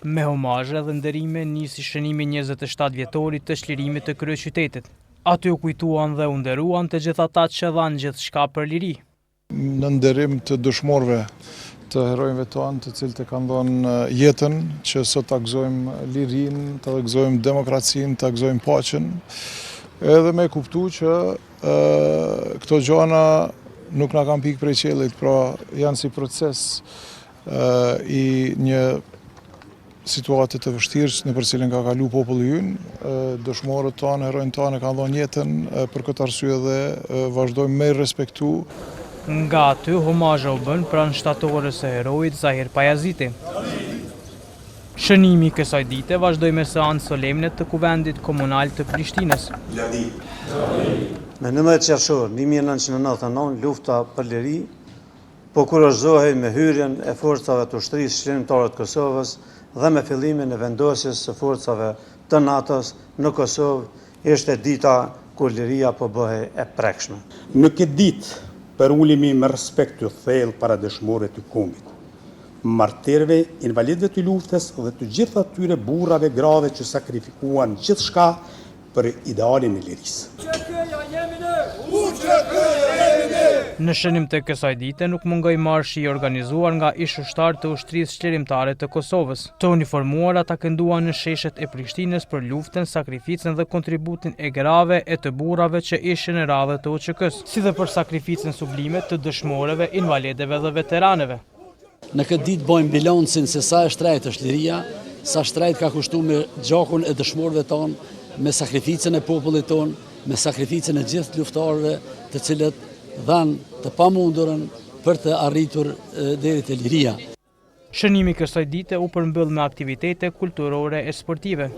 Me homazhe dhe nderime nisi shënimi i 27 vjetorit të çlirimit të kryeqytetit. Aty u kujtuan dhe u nderuan të gjithë ata që dhanë gjithçka për liri. Në nderim të dëshmorëve të heronjve tanë, të cilët e kanë dhënë jetën, që sot ta gëzojmë lirinë, ta gëzojmë demokracinë, ta gëzojmë paqen, edhe me kuptu që këto gjana nuk na kanë pikë prej qiellit, pra janë si proces i një situate të vështirë nëpër cilën ka kalu populli ynë, dëshmorët tanë, heronjtë tanë e kanë dhënë jetën për këtë arsye dhe vazhdojmë me i respektu. Nga aty, homazhe u bënë pranë shtatores së heroit Zahir Pajaziti. Shënimi i kësaj dite vazhdoi me seancë solemne të Kuvendit Komunal të Prishtinës. Me 11 qershor 1999, lufta për liri po kurorëzohej me hyrjen e forcave të Ushtrisë Çlirimtare të Kosovës dhe me fillimin e vendosjes së forcave të NATO-s në Kosovë, ishte dita kur liria po bëhej e prekshme. Në këtë ditë përulemi me respekt të thellë para dëshmorëve të kombit, martirëve, invalidëve të luftës dhe të gjithë atyre burrave, grave që sakrifikuan gjithçka për idealin e lirisë. Në shënim të kësaj dite nuk mungoi marshi i organizuar nga ish-ushtarë të Ushtrisë Çlirimtare të Kosovës. Të uniformuar ata kënduan në sheshet e Prishtinës për luftën, sakrificën dhe kontributin e grave e të burrave që ishin në radhët e UÇK-së, si dhe për sakrificën sublime të dëshmorëve, invalidëve dhe veteranëve. Në këtë ditë bojmë bilancin se sa e shtrejtë është liria, sa shtrejtë ka kushtu me gjakun e dëshmorëve tonë, me sakrificën e popullit tonë, me sakrificën e gjithë luftëtarëve të cilët dhanë të pamundurën për të arritur deri te liria. Shënimi i kësaj dite u përmbyll me aktivitete kulturore e sportive.